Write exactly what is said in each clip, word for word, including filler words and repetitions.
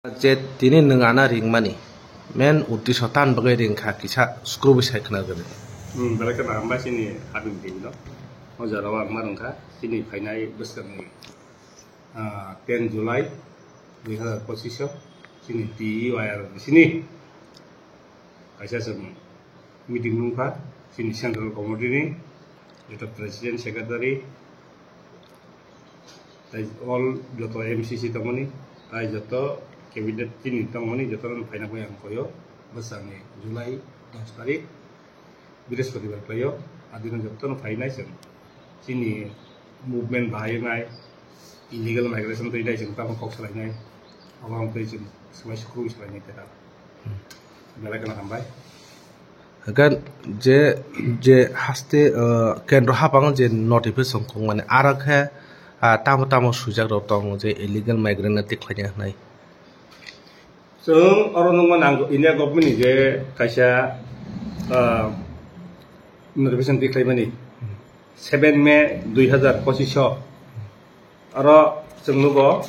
Je tini nwng ano ringmani main uddesho tamni bagwi ringkha kisa sukrobo sai khna rwgwdi. Hmm, belai kheno hambai chini habing tini no. O jora o ang ma rwngkha chini phainai bwskangni, ah, ten July dui hazar pochisho chini T E Y R sini kaisa chwng meeting nungkha chini central committee ni joto president secretary, tai all joto M C C tongmani, tai joto cabinet chini tongmani joto no phaina bai ang koyo bwsangni July dos tarik Brihaspatibar khlaio, adino joto no phainai chwng chini movement bahai nai illegal migration twi dai chwng tamo kok salainai, abo ang twi chwng swmai sukru salainai tera. Belai kheno hambai. Hwnkhe je, je haste, uh, kendro hapang je notification kok mani aro khe, ah, tamo tamo swijak rok tongo je illegal migrant no tikhlaina hwnwi. Chwng oro nukma nango India government ni je kaisa, ah, notification tikhlaimani seven May dui hazar pochisho. Oro chwng nugo,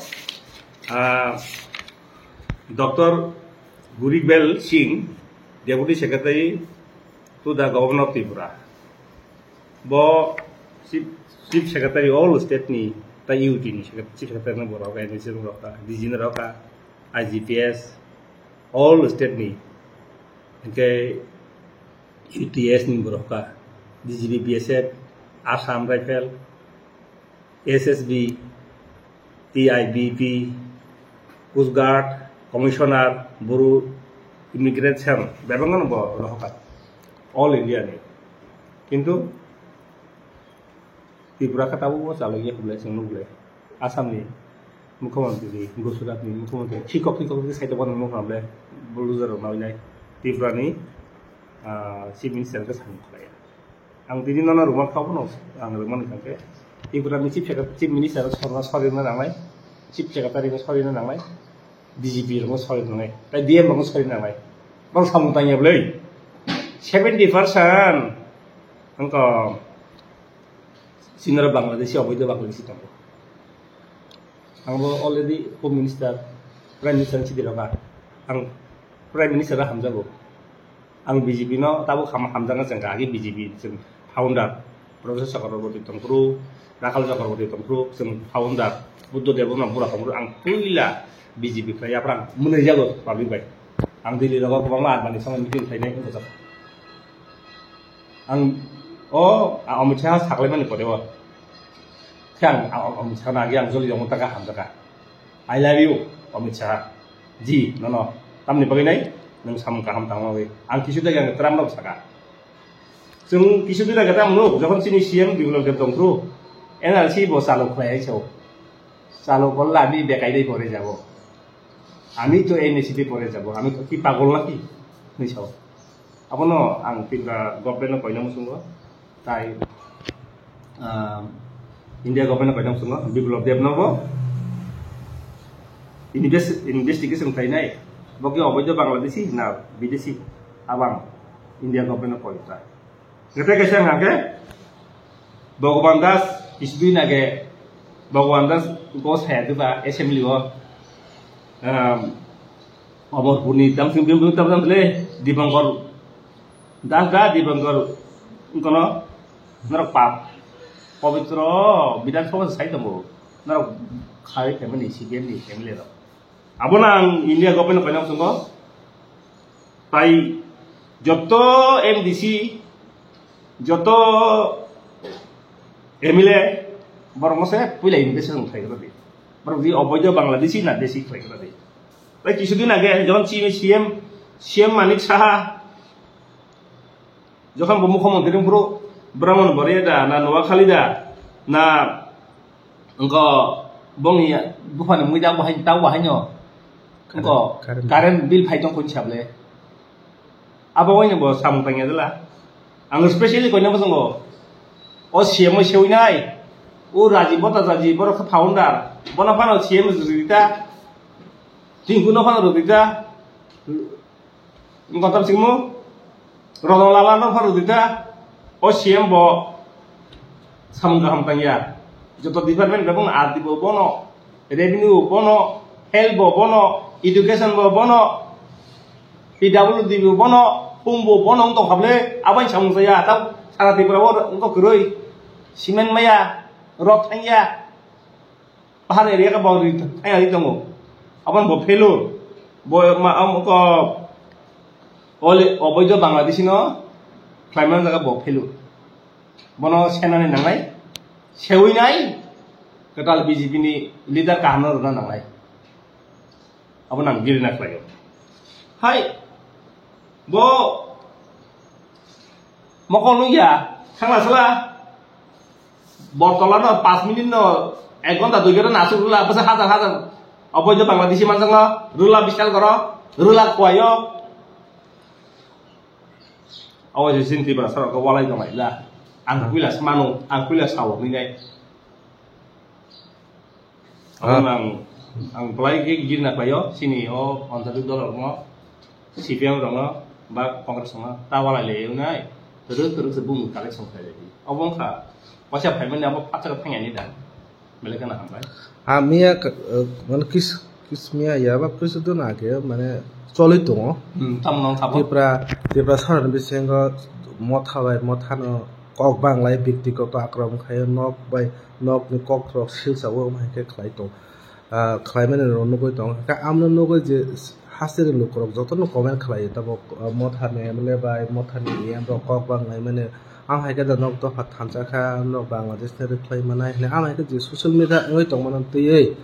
ah, Doctor Guribel Singh, Deputy Secretary to the Governor of Tripura. Bo Chief, Chief Secretary all state ni, ta U T ni secret-, Chief Secretary no bo rok, N S C rok ka, D G no rok ka, I G P S, all state ni, hingke U T S ni bo rok ka, D G P B S F, Assam Rifle, S S B, T I B P, Coast Guard, Commissioner, Boro Immigration, bebak no bo rok ka, all India ni. Kintu Tripura khe tabukbo chalokya hwnle chwng nukle. Assamni mukhyamantri, Gujaratni mukhyamantri khikok khikok khe saitokmani wngkha hwnle bulldozer rok nainai Tripurani, ah, Chief Minister khe samung khlaiya. Ang tini nono rwma kha bono ang rwmani thangkhe Tripurani Chief Secretary, Chief Minister rok sorna sorina nangnai, Chief Secretary rok sorina nangnai. D G P rokno sori nangnai, tei D M rokno sori nangnai. Borok samung tangya bwlwi? Seventy percent wngkha chini oro Bangladeshi, oboido Bangladeshi tongo. Ang bo already Home Minister, Prime Minister ni chidi rwkha. Ang Prime Minister ro hamjago. Ang B J P no tabuk ham-, hamjakna chengkha, agi B J P chwng founder Professor Chakraborty tongphuru, Rakhal Chakraborty tongphuru, chwng founder Buddha Debbarma bura tongphuru, ang puila B J P khlai yaphrang mwnwi jago public bai. Ang Delhi rogo kwbangma Advani songwi meeting khlainai wngkha. Ang o, a, Amit Shah saklaimani pore o. Khe ang, a, Amit Shah no agi ang joli jongmo taka hamjaka. I love you, Amit Shah. Ji, nono. Tamni bagwi nai? Nwng samung kaham tangma bagwi. Ang kisu dagi ang tram rok saka. Chwng kisu dagi tram nuk, jokhon chini C M Biplab Deb tongphuru, N R C bo chalo khlai hai sao. Chalo golla ami bekai dei pore jabo. Ami to N R C dei pore jabo. Ami to ki pagol na ki? Hinwi sao. Abono ang Tripura government no koina muchungo. Tai, ah, India government no koina muchungo, Biplab Deb no bo invest-, investigation khlainai, bo khe oboido Bangladeshi na Bideshi, abang India government no koi ta. Gete kaisa hwnkha khe Bhagwan Das, kisudui nage Bhagwan Das go saya diba assembly o, um, Omorpurni tamsing bim bim tam tam le Dipankar Das da Dipankar kono norok pap pobitro Bidhan Sabha sai tongo, norok khai khaimani C P M ni M L A rok. Abono ang India government no koina muchungo, tai joto M D C, joto M L A borok no se puila investigation khlai rw di. Borok di oboido Bangladeshi na Desi khlai rw di. Tai kisudin age jokhon C M, C M Manik Saha, jokhon bo mukhyamantri wngphuru Brahman Bariya da, na Noakhali da, na wngkha bongni buphani mui da, bahai ta bahai no wngkha current, current bill phai tong koni sable. Abo waino bo samung tangya dela. Ang specially koina bosongo o C M o sewinai, o Rajiv Bhattacharjee borok khe founder, bono phano C M rwdi ta, Tinku no phano rwdi ta. Wngkha tamsingmo Rodon Lala no phano rwdi ta. O C M bo samung kaham tangya. Joto department bebak R D bo bono, revenue bo bono, health bo bono, Education bo bono, P W D bo bono, pumbo bono wng tongkha bwle, aboni samung chaya, tamo sara Tripura o wngkha kwrwi, cement maya, rok thangya, pahar area khe bo ri thangya ri tongo, aboni bo failure, bo ma, am, ko, ole, oboido Bangladeshi no khlaimani jaga bo failure, bono senani nangnai, sewi nai, kwtal B J P ni leader kaham no rwna nangnai. Abo nang girina khlaio. Hai, bo mokol nungya, thangna sala. Bortola no pas minute no ek ghonta dui ghonta nasuk rwla, bwsa hajar hajar. Oboido Bangladeshi manjak no rwla, bishal goro, rwla kwaio. Abo je chini Tripura sarok walai tonglaila. Ang puila smano, ang puila sao hinwi nai. Abo Ah. Ang, ang belai khe girna khlaio, chini o Anjali dol rokno, C P M rokno, ba Congress rokno, ta walai le wngnai, twrwk twrwk se bumung collection khlai lai di. Obo wngkha, waisa phaimani abo phatsa khe thangyani da, belai kheno hambai. Ah, miya ka, eh, mane kis, kis miya ya ba kis do na khe, mane choli tongo. Hmm, tamo nang sabo. Tipra, Tipra sarani bisingo motha bai mothano kok banglai, byaktigoto akromon khaio, nok bai nokni kokrok silsa o hai khe khlai tong, ah, khlaimani rok nugwi tong. Hwnkhe amno nugwi je hasteni lukurok jotono comment khlaio, tabuk, ah, mothani M L A bai mothani E M rok kok banglaimani. Ang hai khe da nok dopha thansa kha, nok Bangladesh ni rwkhlai manai hwnwi. Ang hai khe je social media wngwi tongmano twiwi,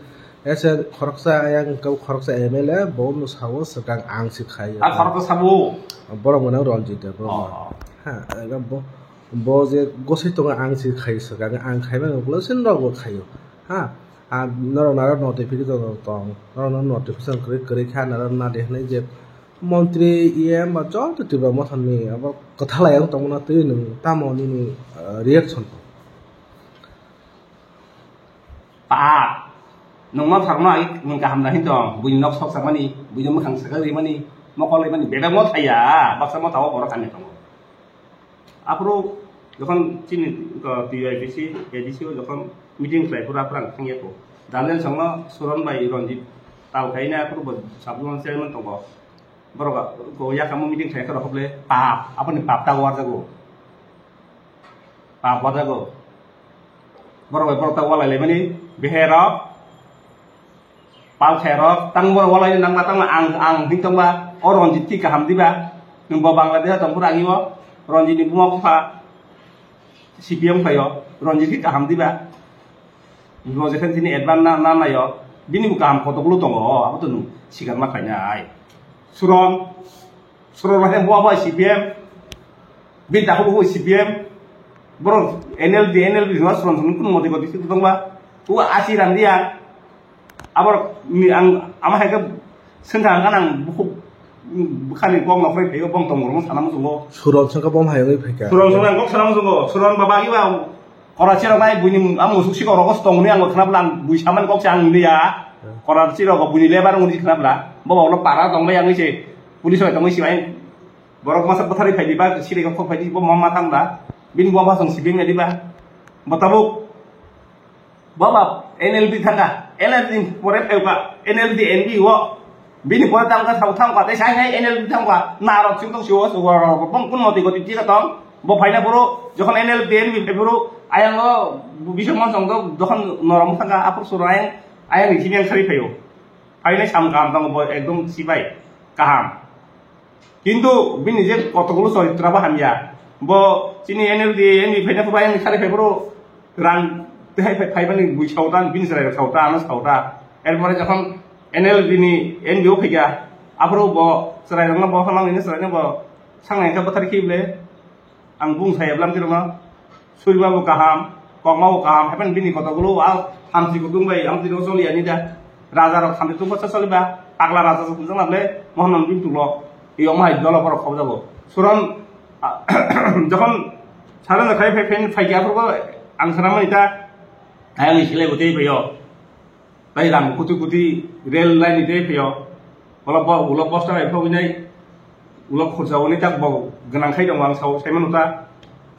ese khoroksa ayang wngkha, khoroksa M L A bo no sao swkang ang se khai. A khoroksa sabo? Borok mwnang Ranjit, borok. Oh. Ha, bo, bo je gosai tongo ang se khai swkang, ang khai mano ulo sin rok bo khaio. Ha, a norok naro notification rok tong, norok no notification kwrwi kwrwi kha, naro na de hwnwi je montri E M ba joto Tripura mothani abo kwthalai ang tongmano twi nwng tamo nini, ah, reaction? Pap. Nwng ma pharma ai nwng kaham na hin tong. Buini nok sok sakmani, buini mwkhang sakha rimani, mokol rimani, bebak mo thaya, baksa mo thawa borok hamya tongo. Aphuru jokhon chini, uh, T Y P C, A D C o jokhon meeting khlai phuru aphuru ang thangya kho. Daniel songno Suron bai Ranjit tal khaina aphuru bo sub-zonal chairman tongo. Borok ko yakamo meeting khlai khe rok le pap, aboni pap ta warjago. Pap warjago. Borok bai borok ta walai laimani beherok, pal kherok, tang borok walai nangma tangma ang, ang hing tongba, o Ranjit ki kaham diba. Nwng bo Bangladesh tong phuru agio Ranjit ni buma bupha C P M khlaio, Ranjit ki kaham diba. Bo jephru chini advance na, na naio, bini bo kaham kotoklo tongo, abo to nwng sikar ma khlainai. Suron, Suron hai bo abo C P M, bini takhuk bo C P M, borok N L D, N L D hwnba Suron, Suron kunu modi goti sik tongba, o asi randiya, abo ni ang, ama hai khe Swngkha hwnka nang bukhuk, bukhani kok nokhroi phaiyo bong tong rwngno sana muchungo. Suron swngkha bom hai wngwi phaikha. Suron swngkha kok sana muchungo. Suron baba kiba Karachi rok nai buini amung suk sikok rogo tong hwnwi ang khna bwla ang bui samani kok se ang liya. Hmm. Karachi rogo buini lebar wngwi khna bwla. Bo bokno para tong bai ang se police bai tongwi sibai. Borok masa bwtharwi phai diba siri kok phai di bo mama thang da. Bini bo ba song sibing nai diba. Bo tabuk. Baba, N L D thangkha, N L D pore phaiba, N L D N P o. Bini pore thangkha, thang, thangkha, tei sai hai N L D thangkha, narok sing tong siwo, siwo, rok, bong kun moti goti tira tong. Bo phaina phuru, jokhon N L D N P phai phuru, ayang o, bising mon song do, jokhon norom thangkha, aphuru suru ayang, ayang ni sini yang sari phaio. Phainai sam kaham tongo, bo ekdom sibai, kaham. Kintu bini je kotokulu choritra bo hamya. Bo chini N L D, N P phaina phuru ayang ni sari phai phuru rang tei hai phai, phaibani bui sauta, bini chwrai rok sauta, ano sauta. Erpore jokhon N L D ni N P o phaikha, aphuru bo chwrai rokno bo hamang ni chwrai no bo sangnai khe bwthar khible. Ang bung saya bwlam tirokno. Suriba bo kaham, kokma bo kaham, happen bini koto gulo, ah, hamsi kutung bai, ang tiro choli ani da. Raja rok hamsi tungma sa choli ba, pagla raja rok tungma ble, mohon non bin tulo. Iyo ma hai dolo borok khobjago. Suron, ah, jokhon saran khai phai, phai, phai kya phurbo, ang sana mai ta, ayang isilai botei phaio. Tai rang kuti kuti rail line ni tei phio. Ulo bo, ulo poster bai phogwi nai. Ulo khursa oni tak bo gwnang khai dong ang sao, sai manu ta.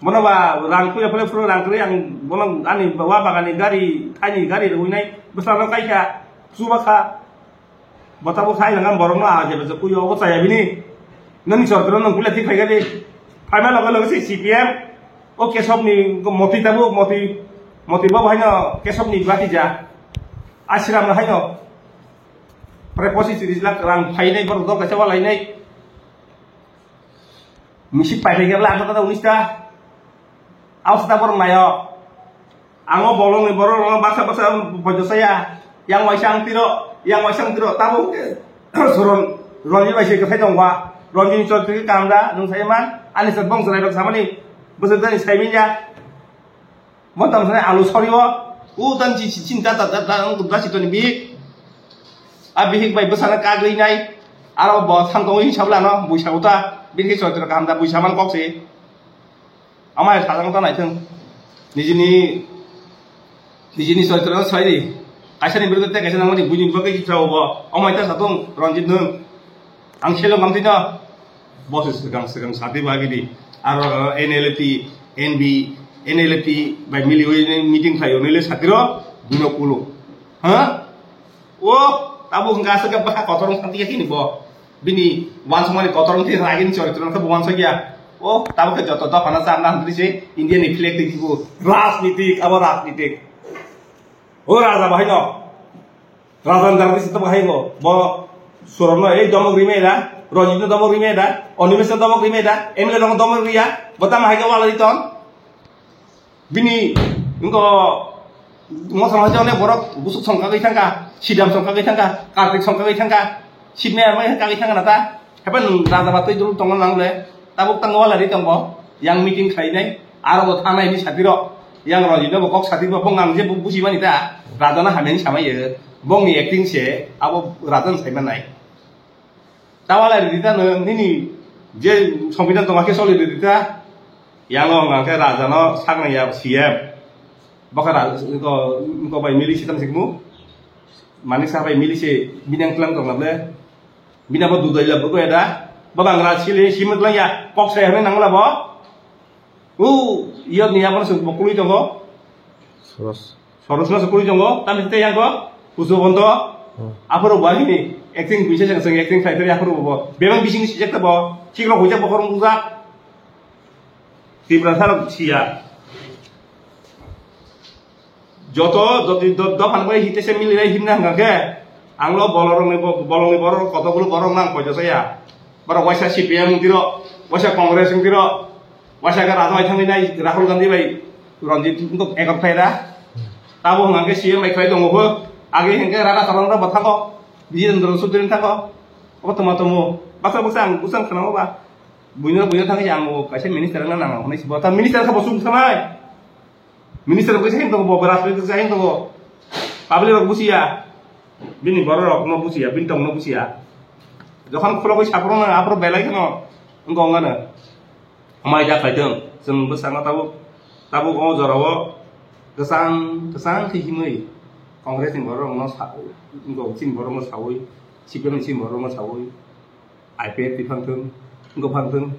Bono ba rang kuya phale phuru rang kri ang bono ani wa bagani gari, ani gari rwi nai. Bwsla no kaisa, chuba kha. Bo tabuk khai nang borok no a jeba je kuyo obo chaya bini. Nang chor tro nang kula thik khai gadi. Phaima loge loge se C P M. O Kesop ni moti tabuk moti, moti bo haino Kesop ni bati ja. Ashram no haino. Prai posi tiris lakh rang phainai borok dok kaisa walai nai. Misik pai pai khe lakh ta unis ta. Aus ta borok nayo. Ang o bolong ni borok rok baksa baksa bojo saya. Yang waisa ang tiro, yang waisa ang tiro. Tabo suron Ronji bai se kethai tong wa. Ronji ni chotri kamda nung sai man. Ani sa bong serai rok samani. Bosor tani sai min ya. Mo tamo sanai alu sori o. U tan chi chi chin ta ta ta ta ang ta chi toni bihik. A bihik bai bwsana kagwi nai. Aro bo thang tongwi sabla no buisa uta. Bini ke chotro kaham da buisa man kok se. Amai sajang ta nai thung. Nijini nijini chotro no sai di. Kaisa ni birde te kaisa nangmani buini bagwi chi chao bo. Amai ta satung Ranjit nung. Ang selong ang tino. Boss swkang swkang sati bagidi. Aro N L T, N B, N L T bai miliwi meeting khlaio nile satiro buino kulo. Ha? O tabo hwnka aswk bwkha kotor wng santi yakini bo. Bini wansukmani kotor wngkhe ragini choritro wngkhe bo wansukya. O tabo khe joto dophano chamna hwnwi se India ni flag twi kibo rajnitik abo rajnitik. O raja bahai no. Rajan darani sitama hai bo. Bo Suron no ei domok rimai da, Rajit no domok rimai da, Animesh no domok rimai da, M L A no domok riya, bo tamo hai ke wala riton. Bini wngko mosong hai jone borok busuk song kagwi thangka, Sidam song kagwi thangka, Kartik song kagwi thangka, Sidmaya mai kagwi thangka nata. Hepan raja batwi dul tongo nang le. Tabuk tango wala ri tongbo. Yang meeting khlainai. Aro bo thanai ni satiro. Yang Rajit no bo kok satiro bo ngang je bu-, buji mani ta. Raja no hamya ni samai ye. Bong ni acting se abo raja no sai manai. Ta wala ri ta no nini je songbidan tongma khe soli ri ta. Yang o ngang khe raja no saknai ya C M. Bokha ra-, ko, ko bai mili sitam sikmu. Manik Saha bai mili se binang tlang tong le. Bina bo dudai la buko ya da. Babang ra sili simet lang ya. Kok sai hame nang la bo. U, iyo ni abo se bokului tongo. Soros. Soros no sukului tongo. Tami te yang ko. Kusu bonto. Hmm. Aphuru bahini. Acting bisa seng seng acting khai teri aphuru bo. Bebang bising sijak ta bo. Chiklo hujak bokorong bujak. Tiprasa rok siya. Joto, joti, do-, dophan bai hite se mili rai himna hanga khe. Ang lo bolorok ni bo-, bolong ni borok koto gulo borok nang poito saya. Borok waisa C P M wng tiro, waisa Congress wng tiro, waisa khe Rajwai thangwi nai Rahul Gandhi bai Ranjit wngkok ekok thai da. Tabo hwnga khe C M bai khlai tongo bo. Age hwnkhe Radha Karan rok bo thango. Bijendra Sudrin thango. Obo tongma tongo. Baksa baksa ang bwsang khwnao ba. Buino buino thangwi ang bo kaisa minister wngna nang hwnwi si bo. Ta minister khe bo sung thanai. Minister rok kisa hin tongo, bo rajniti kisa hin tongo. Public rok busiya. Bini borok rok no busiya, bini tong no busiya. Jokhon khulogwi saphuru no aphuru belai kheno wngkha wngkha no. Amai da khaitwng, chwng bwskango tabuk, tabuk o jorao kwchang, kwchang khe himwi Congress ni borok rok no sa-, wngkha chini borok no sawi, C P M ni chini borok no sawi. I P F T phang thung, wngkha phang thung,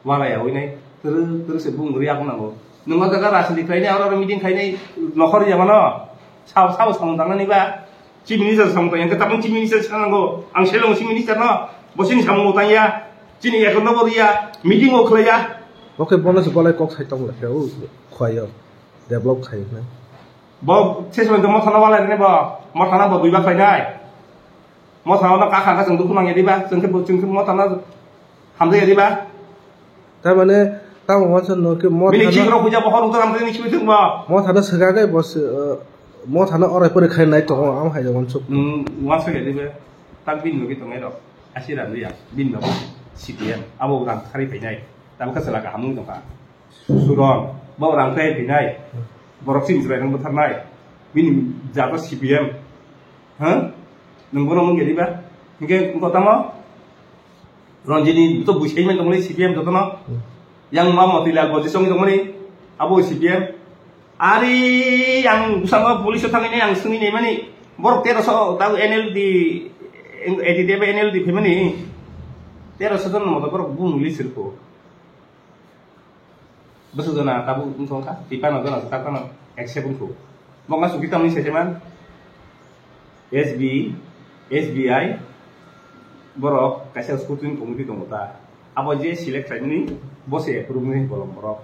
walai yawi nai, twrwk twrwk se bung rwi yakung nango. Nwng o jaga rajniti khlainai, oro oro meeting khainai, nokhor ya mano. Sabo, sabo samung tangnani ba? Chief Minister samung tangya, hwnkhe tabuk Chief Minister sanango. Ang selong Chief Minister no, bo chini samung tangya, chini ekon no bo riya, meeting o khlaiya. Oke, bono se bolai kok sai tong lakhe, o khwai o, develop khai nai. Bo se samung tangma thana walai rene bo, mo thana bo duiba khlainai. Mo thana no kakha ka chwng dukhu nangya diba, chwng khe bo, chwng khe mo thana hamjaya diba. Tamane tamo wansa no khe mo bini thana chikrok puja bokhorok to amtwini chwi thwngbo. Mo thana swkagwi bo se, uh, mo thana orai pore khai nai tongo, am hai wansa. Hmm, wansa ya diba. Tak bini logi tongai rok. Asi ram ya, bini logi C P M. Abo ram khari phainai. Tam ka sala ka hamung tongkha. Suron, bo rang khe rinai, borok chini chwrai rang bwtharnai, bini jato C P M, ha? Nwng bono mung gedi ba? Hingke wngkha tamo? Ranjini to buisai man tongmani C P M jotono. Yang ma Motilal bo jisong tongmani, abo C P M. Ari ang busango police o thangini ang swngini mani, borok teroso tabo N L D, A D D F N L D phaimani, teroso jon moto borok bumuli sirko. Bwswk jona tabuk wngkha wngkha, tei phano jona swkang phano accept wngkhu. Bo wngkha suki tamni saichaiman S B, S B I, Borok kaisa scrutiny committee tongo ta. Abo je select khlaimani, bo se approve ni bolong borok.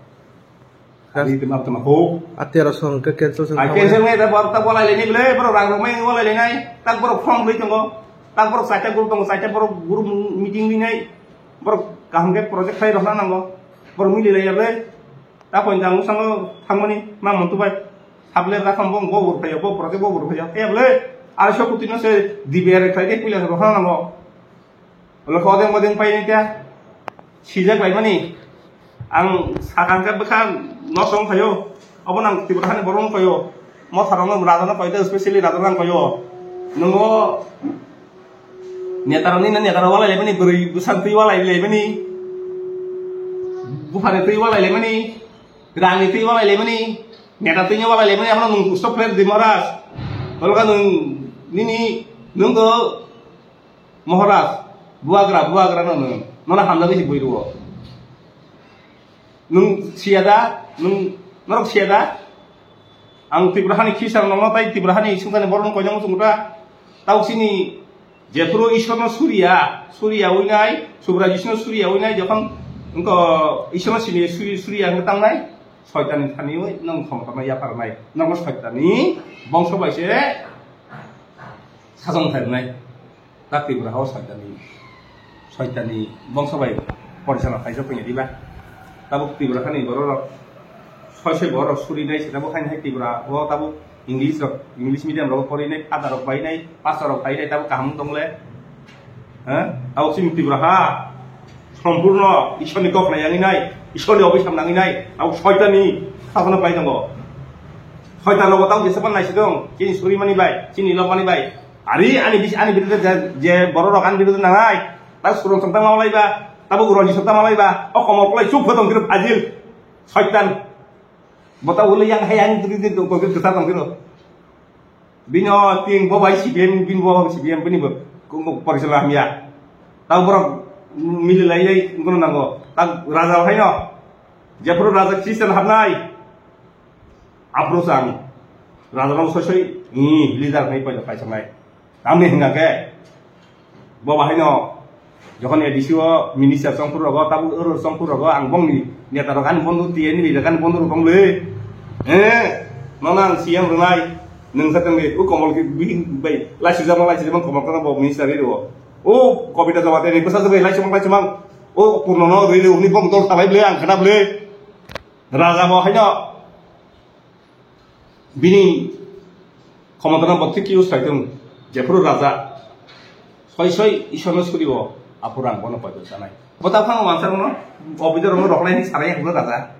Yes. Ani tama tama ho. A tero song ke cancel song Ai thawi. Cancel ngai ta borok ta walai leni bele, borok rang rok mai walai lenai. Tak borok form bai tongo. Tak borok saita group tongo, saita borok group meeting ni nai. Borok kaham ke project khai rok nango. Borok mili lai ya bele. Ta pon jang sango thangmani ma montu bai. Hable rakham bo bo bor phayo, bo project bo bor phayo. E bele. Ar so kuti no se D B R khai de pila rok nango. Ulo kho odeng bodeng painai kya? Sijak laimani. Ang sakang khe bwkha nosto wng phaio. Obo nang Tripura hani borok wng phaio. Motha rokno raja no paito, specially raja nang paio. Nungo neta rokni na neta rok walai laimani, bwrwi bwsang twi walai laimani. Buphani twi walai laimani. Rangni twi walai laimani. Neta twi walai laimani. Abono nung stop player di Maharaj. Olga nung nini nungo Maharaj, buagra, buagra no nwng. Nono hamjagwi se bui rwo. Nwng siya da, nwng, norok siya da? Ang Tripura hani kisa nongno tai Tripura hani sungkani borok no koinang muchung ta. Tau sini jephuru Ishwar no suriya, suriya winai, Subra Jishu no suriya winai, jokhon wngko Ishwar no sini suri-, suriya wngkha tangnai, soitan ni thani wi nwng khomota no yapar nai. Nono soitan ni bongso bai se sajong thai nai. Tak Tripura hao soitani, soitani bongso bai porisala khaijak tongya diba? Tabuk Tripura hani borok rok soi soi borok rok suri nai se tabuk haini hai Tripura o tabuk English rok, English medium rok pori nai, father rok bai nai, pastor rok bai nai, tabuk kaham tong le? Ha? Tabuk chini Tripura ha sompurno Ishwar ni kok nai yang nai, Ishwar ni obisap nang nai, tabuk soitani sasono pai tongo. Soitan rogo tabuk jesa pan nai se dong, chini suri mani bai, chini lok mani bai. Ari ani bis-, ani birude je, je borok rok ani birude nangnai, ta Suron sokta ma malai ba, tabuk Ronjit sokta ma malai ba, o komol kolai chuk pho tong kiro fajil, soitan. Bo ta ule yang hai ani birude tong kiro, kwthar tong kiro. Bini o ting bo bai C P M, bini bo C P M, bini bo ko-, ko-, porisala hamya. Ta borok mili lai lai ngono nango. Ta raja hai no. Jephuru raja Christian habnai. Aphuru chwng rajarok soi soi, "Ni leader hinwi paida kaisanai." Tamni hwnka khe, bo bahaino jokhon A D C o minister chongphuru rogo, tabuk oro chongphuru rogo, ang bongni neta rok ani bondo, T N ni rok ani bondo rok bong le. Eh, nono ang C M rwnai, nwng khe tongni, o Komol ki bihik bai, laisijak ma laisijak ma Komol kono bo minister ri rwo. O Kobita Jamatia ni bwsa jagwi laisijak ma laisijak ma, o Purno no ri rwo, ni bong dol sabai ble, ang khana ble. Raja bo haino bini khomotano bo thik use khlai thung, jephuru raja soi soi Ishwarno suri o, aphuru ang bono poito sanai. Bo ta phano wansa bono, obidor bono roknai ni sarai ang raja.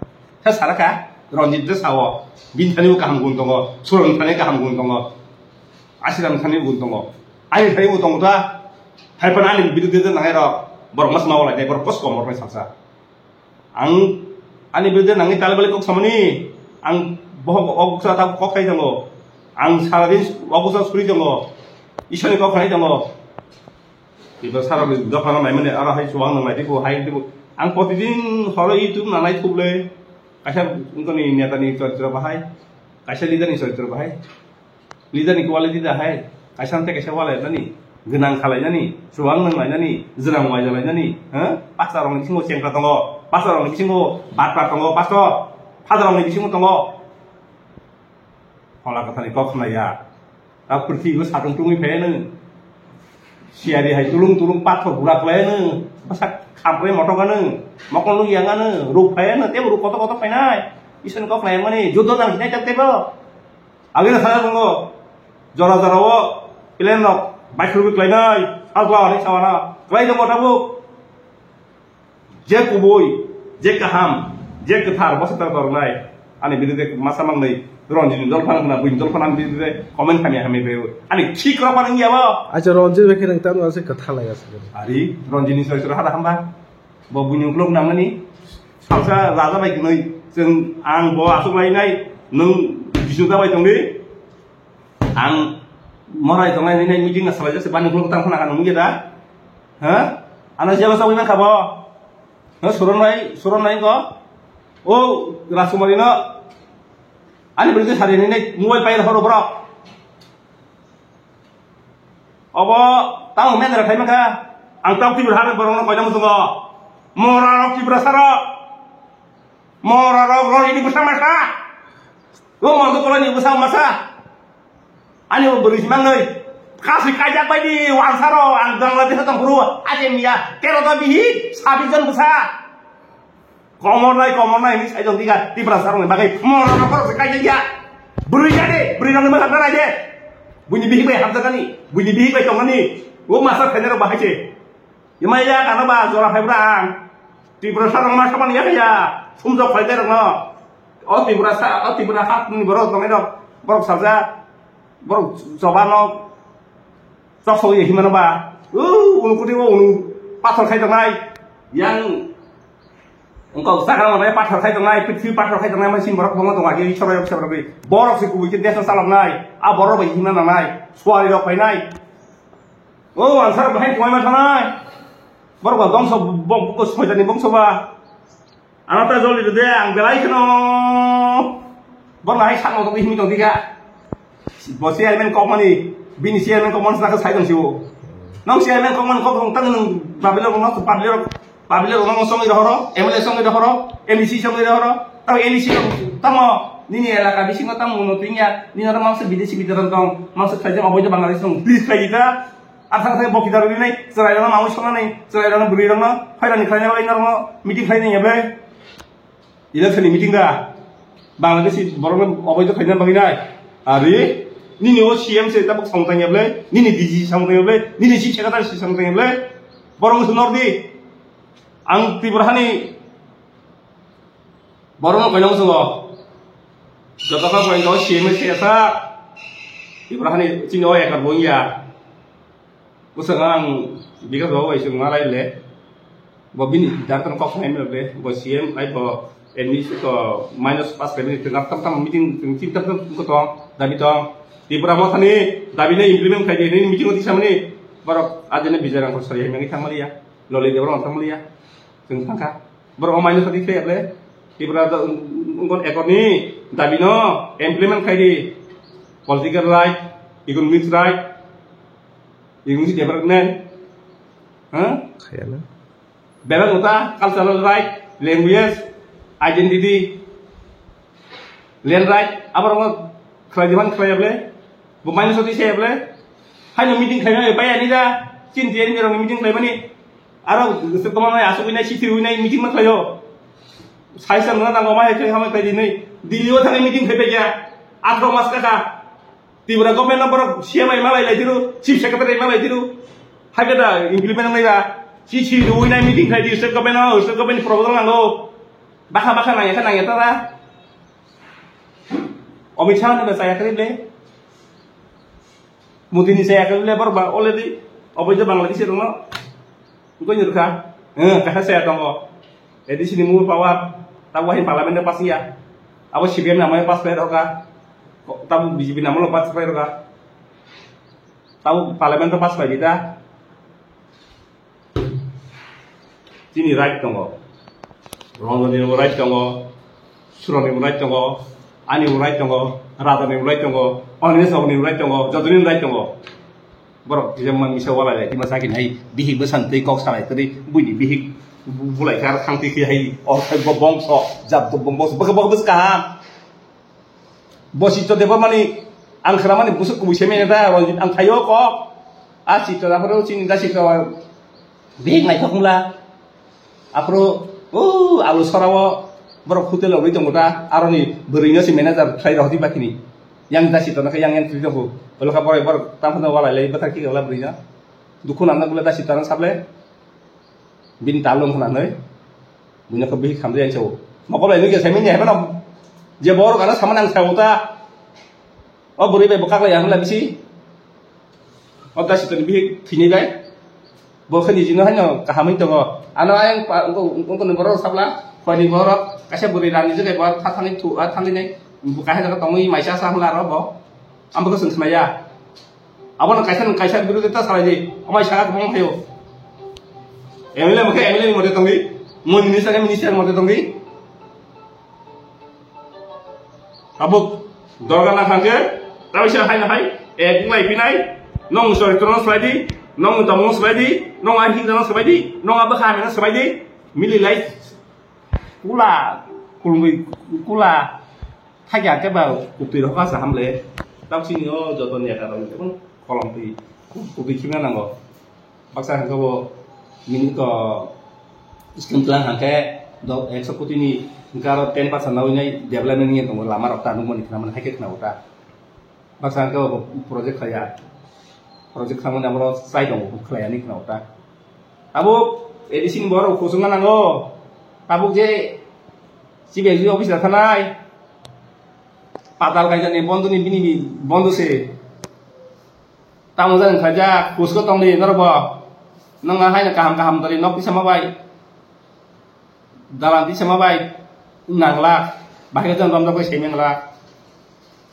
Khe sara kha, Ranjit de sao, bini thani bo kaham gun tongo, Suron thani kaham gun tongo, Asiram thani gun tongo, ani thani bo tongo ta, hai phano ani birude de nangai rok, borok mas ma walai nai, borok kos kom rok nai salsa. Ang ani birude nangni tale bale kok samani, ang bohok o buksa ta kok khai tongo, ang sara din o buksa suri tongo, Ishwarni kok khai tongo. Tiprasa rok ni dophano naimani aro hai chuwang nang nai dibo, hai dibo. Ang protidin horo YouTube nanai thuble, kaisa wngkoni neta ni choritro bahai, kaisa leader ni choritro bahai. Leader ni quality da hai, kaisa tei kaisa walainani, gwnang khalainani, chuwang nang lainani, jwnang waija lainani, ha? Pastor rokni bisingo chengkra tongo, pastor rokni bisingo batra tongo, pastor, father rokni bisingo tongo. Phola kwthani kok khnaya. Ta pwrthwi bo satung tungwi phaiya nw. Siyari hai tulung tulung pathor gura khlai nw. Bwsak khamprwi motok anw. Mokol nw yang anw. Ruk phaiya nw. Tebo ruk kotor kotor phainai. Iswrni kok khnaya mani. Juddo nang hinai tak tebo. Agini sana tongo, jora jora o plan rok baithurwi klainai, salkla hwnwi sawana, klai tongo tabuk. Je kubui, je kaham, je kwthar, bo se tor tornai. Ani birude masa mangnai, Ranjit ni dol phano hwna, buini dol phano ani birude comment hamya hamya bai. Ani thik rok phano wngya bo. Acha Ranjit bai khe nang tamo se kwthar lai asa. Ari, Ranjit ni soi soi hada hamba. Bo buini uklok nangmani salsa raja bai kwnwi chwng ang bo aswk lainai nwng bising ta bai tongdi. Ang morai tongnai nini meeting na salai jase bani uklok tang khna kha nungya da? Ha? Ano jeba sawi man kha bo? Ha, Suron bai, Suron bai ko? O Rajkumari no ani beri sari nini mobile pai horo borok. Obo tamo mendra khai mangkha. Ang tang Tripura hani borokno koina muchungo. Mora rok Tripura saro. Mora rok rok ini bwsa masa. O mondo koloni bwsa masa. Ani bo bwrwi si mangnoi. Kasi kajak bai di wansaro ang Bangladesh tong phuru. Aje miya tero ta bihi sabis jon bwsa. Komor nai, komor nai, hinwi sai tong diga, Tiprasa rokni bagwi. Mora rok khoroksa kaijak ya. Bwrwi ya de, bwrwi rokni bwkha nai de. Buini bihik bai hamjakani, buini bihik bai tongmani. O masa khainai rok bahai se. Yamai ya, kano ba, jora phai bwra ang. Tiprasa rok ma samani ya ya. Sumjok khainai rok no. O Tiprasa, o Tipra hak ni borok tongnai rok. Borok sajak. Borok choba no. Chok sogwi himano ba. U, unu kuti o, unu pathor khai tongnai. Yang Wngkok sakra mwnai pathor khai tongnai, prithibi pathor khai tongnai, maisin borok kwbangma tongo, agi Iswar rok, Iswar rok. Borok se kubui khe desh no chaloknai, a borok bai himna nangnai, suari rok phainai. O answer bahai kuai ma thanai. Borok ba bongso, bo-, bo-, soitani bongso ba. Ano ta joli de, ang belai kheno. Borok hai sakno tongwi himwi tongdi kha. Bo chairman kokmani, bini chairman kokmani sakhe sai tong sibo. Nong chairman kokmani kok tong tang nung public rok no, public rok, public rok no songwi rohoro, M L A songwi rohoro, M D C songwi rohoro, tamo L D C rok tamo nini elaka bisingo tamo uno twinya, nini oro mangsa bidesi bidara tong, mangsa khaijak oboido Bangladesh tong, please khlai di ta. Ar thang thang bokita rok rinai, chwrai rok no mangwi songnani, chwrai rok no bwrwi rok no, phairani khlaina bagwi norok no meeting khlaina ya ble. Election ni meeting da. Bangladesh borok no oboido khaina bagwi nai. Ari, nini o C M se tabuk samung tangya ble, nini D G samung tangya ble, nini chief secretary se samung tangya ble. Borok no nordi. Ang Tripura hani borok no koinong sungo. Joto kha koinong C M se sa. Tripura hani chini o ekar bongya. Bwswk ang Bikash Babu bai swng ma lai le. Bo bini doctor kok nai mele bo C M ai bo admission ko minus pass khaimani twng tam tam meeting twng chin tam tam ko tong dabi tong. Tripura Motha ni dabi no implement khai di nini meeting o tisa mani borok ajene Bijay Rangkhol sari hai mangi thang mali ya. Loli Debbarma thang mali ya. Twng thang kha. Borok o minus pass khe able. Tripura do ngon ekor ni dabi no implement khai di. Political right, economic right, English development, ha? Khayana. Belak uta cultural right, language, identity, land right, abar mo khlai diban khlai able, bo minus oti se able, hai no meeting khlai bai ani da, chin tiyan ni rong meeting khlai mani, aro se tomon asuk ina siti ina meeting ma khlaio, sai san na nang ma hai khlai hamai khlai di nei, Delhi o thang meeting khlai bai ya, atro mas ka ka, Tripura government no borok C M I malai lai diru, chief secretary malai diru. Hai khe da implement nai da. C C rwi nai meeting khai di state government no, state government ni proposal nango. Bakha bakha nangya khe nangya ta da. Amit Shah ni ba chaya khe le. Modi ni chaya khe le borok ba already oboido Bangladeshi rok no. Wngkha ni rwkha. Eh, kaisa saya tongo. A D C ni mungwi power. Tabuk hai parliament o pass ya. Abo C P M ni amai pass khlai rwkha. Tabuk B J P ni amolo pass khlai rwkha. Tabuk parliament o pass khlai di ta. Chini right tongo. Rongoni right tongo. Suroni right tongo. Ani bo right tongo, Raja ni bo right tongo, Anish Babu ni right tongo, joto ni right tongo. Borok kisa man misa walai lai, tima saki nai, bihik bwsang twi kok salai twi, buini bihik bu-, bulai kar khang twi khe hai, o khai bo bongso, jab to bong bongso, bwkha bwkha bwswk kaham. Bo Chitto Debbarmani, ang khramani bwswk kubui se mene da, Ranjit ang thaio kok. A Chitto Debbarmani chini da Chitto Bihik naithok wngla. Aphuru, o, alu sorao borok hotel rogwi tongo ta, aroni bwrwino se manager khlai rohordi bakini. Yang jasi tongo khe yang entry tongo. Bolo kha borok, borok tamo phano walai lai bwthar khe wala bwrwino. Dukhu nangna bole jasi tongo sable. Bini talung khna nai. Buino khe bihik khamjai ang sao. Mokol lai nugya sai manya hebo no. Je borok ano sama nang sao ta. O bwrwi bai bwkak lai ya hwnla bisi. O da sitoni bihik thwinai bai. Bo khe nijino haino kaham wng tongo. Ano ayang pa, wngko, wngko ni borok sabla, koi ni borok, kaisa bwrwi rani je bo tha thangwi thu, a thangwi nai. Bo kaisa jaga tongwi maisa sa hwnla aro bo. Ang bo khe swng khna ya. Abono kaisa ni kaisa birodita salai di. Amai saka kwbang phaio. M L A bo khe M L A ni mote tongwi. Moni ni saka minister mote tongwi. Tabuk dorga na thangkhe, tabisa hai na hai, ek nai pinai, Nong choritrono swbai di, nong tongmung swbai di, nong a hingdano swbai di, nong a bwkha hamyano swbai di. Mili lai kula, kulmui kula. Thakya khe ba kutui rok asa hamle. Tamsini o joto neta rok kolom twi kutui khimna nango. Baksa hwnkhe bo minute o scheme plan hwnkhe do ekso koti ni hwnkhe aro ten percent nawi nai development wngya tongo, lama rok ta nukmani khna mani hai khe khna o ta. Baksa hwnkhe bo project khaya, project khna mani abo chai tongo, khlai ani khna o ta. Abo A D C ni borok kusung na nango, tabuk je C B S office da thanai, patal kaisa ni bondo ni bini ni bondo se. Tamo jani khaijak, kusko tongdi norok bo. Nang haino kaham kaham tari nok tisama bai. Dalan tisama bai. Nangla. Bahai jang dom dom bai semeng la.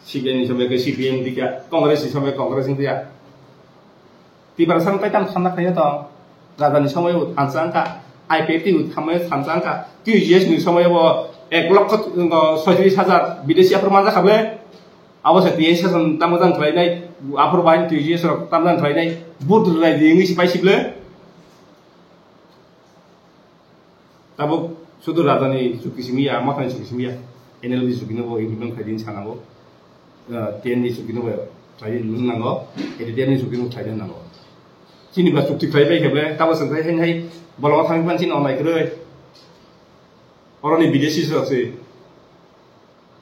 C P M ni sobe ke C P M dikya, Congress ni sobe Congress ni dikya. Tiprasa tai tam thanda khaina tong. Raja ni somoyo thansa angka, I P F T ni thamai thansa angka, T G S ni somoyo bo ek lokho soitris hajar bidesi aphur manja khable. Abo se T S S tamo jang khlainai, aphur bai T G S rok tam jang khlainai, but rwlai di wngwi si paisiblo. Tabuk sudu raja ni chuki simi ya, motha ni chuki simi ya, N L B chuki no bo implement khai din sanango, T N ni chuki no bo khai din nango, A D T F ni chuki no khai din nango. Chini ba chukti khai bai kheble, tabo se khai hai hai bolong thang pan chini onai kwrwi. Oroni bidesi se se.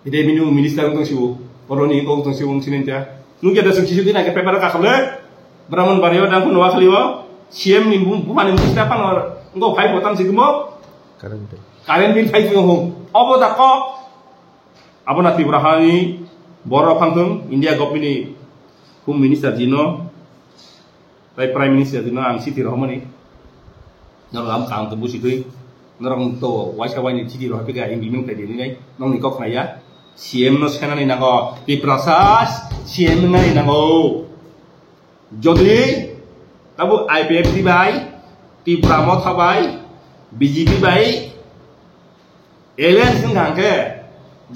Ide minu minister wng tong siwo, oroni wng tong siwo wng sining ta. Nung ya dasuk sisu dina ke paper ka khale. Brahman bario dang kuno khali wo. C M ni bu-, bupha ni minister pan or ngo phai botam si mo. Current bill. Current bill phai ho. Obo da ko. Abo na Tripura hani boro phang thung India government ni Home Minister jino. Tai Prime Minister no ang chiti rohormani. Norok ang kaham khe busi twi. Norok to waisa waini chiti rohor pika implement khai di nai. Nokni kok khna ya. C M no senani nango. Tiprasa C M nani nango. Jodi tabu I P F T bai, Tipra Motha bai, B J P bai, Alliance wngkha hwnkhe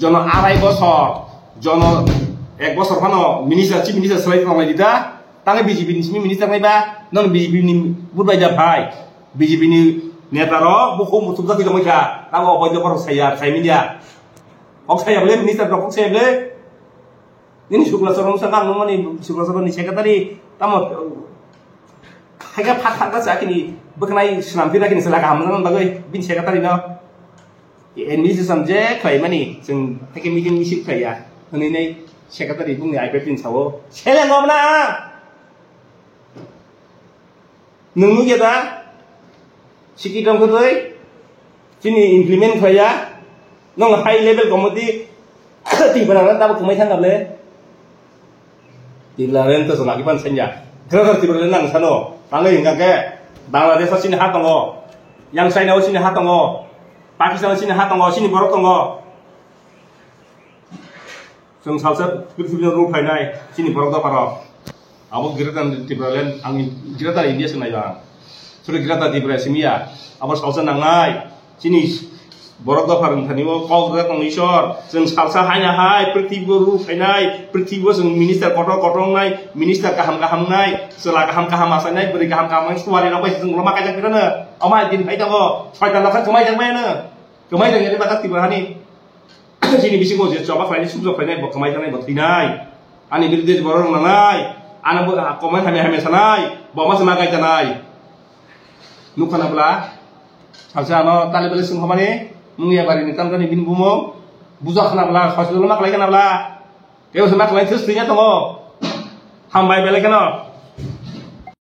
jono arai bosor, jono ek bosor phano minister, chief minister swlai tonglaidi ta. Tangwi B J P ni simi minister naiba, non B J P ni vote bai da phai. B J P ni neta rok bukhuk muthubjagwi tongwi kha. Tamo oboido borok saya, saimanya. Kok saya bole, minister rok kok saya bole. Nini Sukla Charan wngkha ang nukmani Sukla Charan ni secretary tamo khaika phak phak sa kini bwkhnai swnam phira kini sela kaham nang bagwi bini secretary no administration je khlai mani chwng haike meeting misil khlai ya hwnwi nai secretary bungni I P F T ni sao seleng ngom na. Nwng nukya da? Sikhi tong khe twi? Chini implement khlaiya? Nwng high level committee twi banana tabuk kwmai thangkha ble? Tipraland to chwng akipan sanya. Greater Tipraland nang sano. Tangwi hwnkha khe Bangladesh o chini ha tongo. Yang China o chini ha tongo. Pakistan o chini ha tongo. Chini borok tongo. Chwng salsa pwrthibino rung phainai chini borok dopharok. Abo Greater Tipraland, ang Greater India se naiba ang. Sori Greater Tripura simi ya. Abo salsa nangnai. Chini borok dophar wngthani o kok rwjak tong Isor. Chwng salsa haina hai pwrthibio rung phainai. Pwrthibio chwng minister kotor kotor wngnai. Minister kaham kaham wngnai. Chwla kaham kaham achainai. Bwrwi kaham kaham wngnai. Suari rok bai chwng lama kaijak pirano. Omo hai din phai tongo. Soitan rok khe kwmai jak mano. Kwmai jak ya bak Tripura hani. Chini bisingo je choba khlainai, sumjok khlainai, bo kwmai thanai, bo thwinai. Ani biruddhe je borok rok nangnai. Ano bo, ah, comment hamya hamya sanai. Bo ma se ma kai tanai. Nukha na bwla. Salsa ano tale bele sung hamani. Mungya bari ni tamjani bini bumung. Buja khna bwla, hospital ma khlai khna bwla. Kebo se ma khlai thus thwiya tongo. Hambai bele kheno.